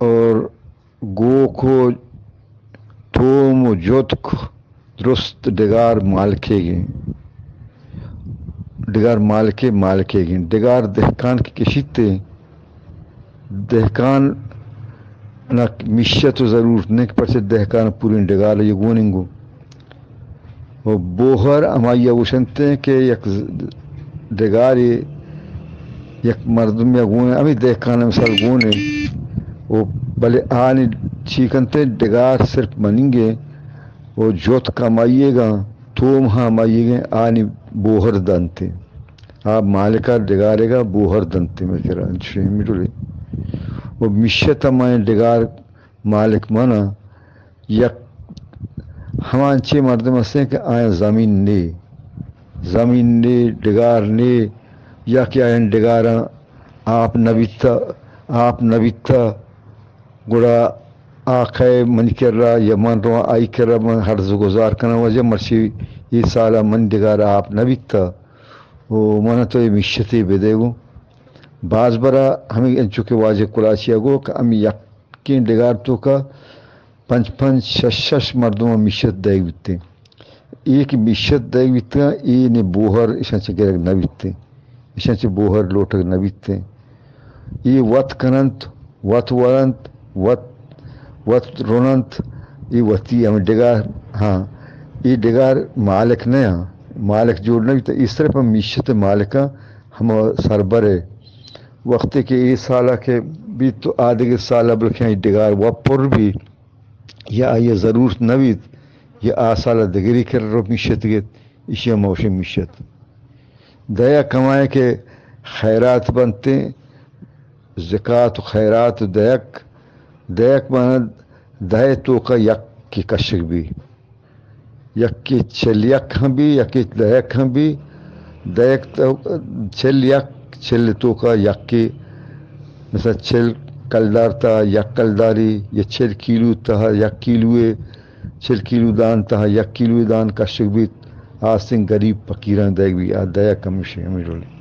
اور گوک و توم و جتک درست ڈگار مالکیگیں، ڈگار مالکے مالکیگیں۔ ڈگار دہکان کہ کشیتے، دہکان نا مشت و ضرورت نہیں کہ پرچہ دہکان پوریں ڈگار یہ گوننگو۔ و بوہر ہمائی ء گوشنت کہ یک ز-، ڈگارے یک مردم یا گون ہمیں دہکان مثال گون و بلے آنی چی کنتے ڈگار صرف مننگے و جوت کمائیے گا توم ہاں مائیے گے آنی بوہر دنتے۔ آ مالکا ڈگارے گا بوہر دنتے میں کرا انچوشیں میڈولے و مشت ہمائیں ڈگار مالک مانا یک ہمان چے مردم ہستیں کہ آیاں زمین نے، زمین نے، ڈگار نے، یا کہ آیاں ڈگاراں آپ نہ بیتا، آپ نہ بیتا، گڑا آ کئے منی کرا یا من رواں آئی کرا من ہرز گزار کناں واجہ مرچی اے سالا من ڈگار آپ نہ بیتا و من تو اے مشتے بدے گوں۔ باز برا ہمیں انچو کہ واجہ کلاچیا گو کہ ہمیں یکیں ڈگار توکا پنچ پنچ شش شش مردم مشت دئیگ بیتیں۔ اے کہ مشت دئیگ بیتگاں، اے نے بوہر اشاں چہ گرگ نہ بیتیں۔ اشاں چہ بوہر لوٹگ نہ بیتیں۔ اے وت کننت، وت ورنت، وت، وت روننت، اے وتی ہمیں ڈگار، ہاں، اے ڈگار مالک نہ ہاں، مالک جوڑ نہ بیتہ، اے صرف ہم مشت مالکاں ہم سربر ہے۔ وقتے کہ اے سالا کہ بیت تو آ دگہ سالا بلکہ اے ڈگار و پر بی، یا آئی ء ضرورت نہ بیت، یا آ سال ء دگری کر رو میشت گیت، ایشی ء موشی میشت۔ دیا کمائے کہ خیرات بنتے، زکات و خیرات و دہک، دہک مانا دہ توکا یک کی کشک بی، یکے چل یک ہم بی، یکے دہک ہم بی، دہک تو چل یک، چل توکا یکے، مثلا چل کلدار تہا یک کلداری، یا چل کیلو تہا یک کیلوے، چل کیلو دان تہا یک کیلوے دان کشگ بیت، آستیں گریب فقیراں دئیگ بیت، آ دہک ہمیشی، ہمے ڈولے۔